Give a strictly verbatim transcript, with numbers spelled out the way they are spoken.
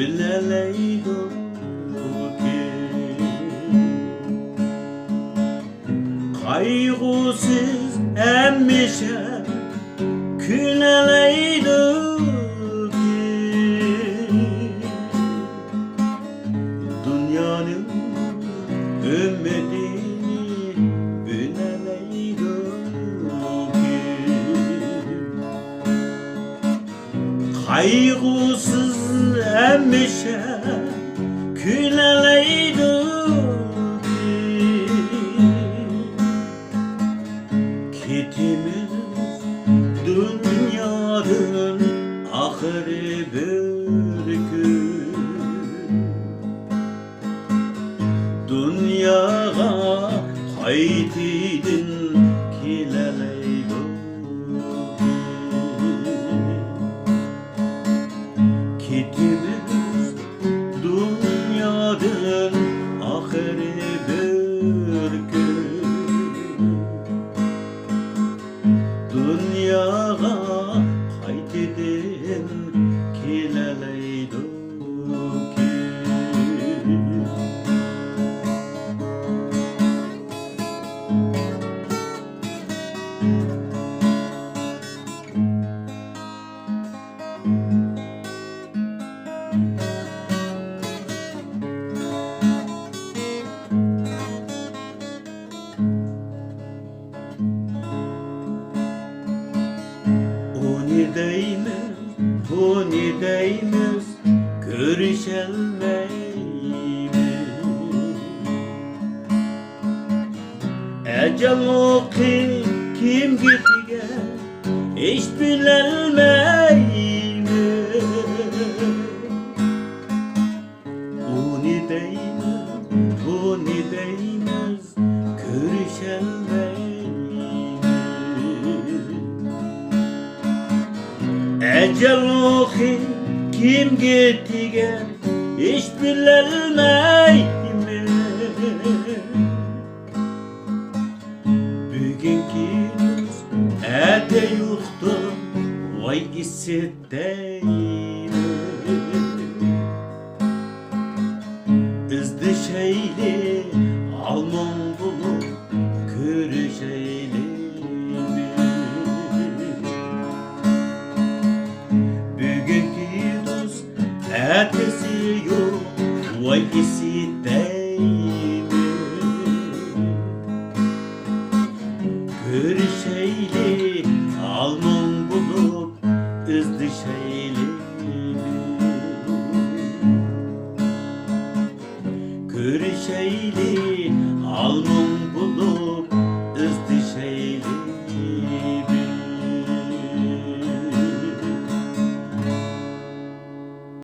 بىلەلەيدۇ بۇ كۈن. قايغۇسىز ھەمىشە كۈلەلەيدۇ كۈن. دۇنيانىڭ ئۈمىدىنى بۆلەلەيدۇ كۈن. قايغۇسىز ھەمىشە كۈلەلەيدۇ كۈن. كېتىمىز دۇنيادىن ئاخىرى بىر كۈن. دۇنياغا قايتىدىن كېلەلەيدۇ. كېتىمىز دۇنيادىن ئاخىرى بىر كۈن. دۇنياغا قايتىدىن كېلەلەيدۇ كۈن. ئۇنى دەيمىز، بۇنى دەيمىز، كۆرۈشەلمەيمىز. ئەجەل ئوقى كىمگە تېگەر، ھېچ بىلەلمەيمىز. ئۇنى دەيمىز، بۇنى دەيمىز، كۆرۈشەلمەيمىز. ئەجەل ئوقى كىمگە تېگەر، ھېچ بىلەلمەيمىز. بۈگۈنكى دوست ئەتە يوقتۇر، ۋاي ئىسىت دەيمىز. ئىزدىشەيلى، ھالمۇڭ بولۇپ كۆرۈشەيلى. بۈگۈنكى دوست ئەتىسى يوق، ۋاي ئىسىت دەيمىز. كۆرۈشەيلى، ھالمۇڭ بولۇپ ئىزدىشەيلى. كۆرۈشەيلى، ھالمۇڭ بولۇپ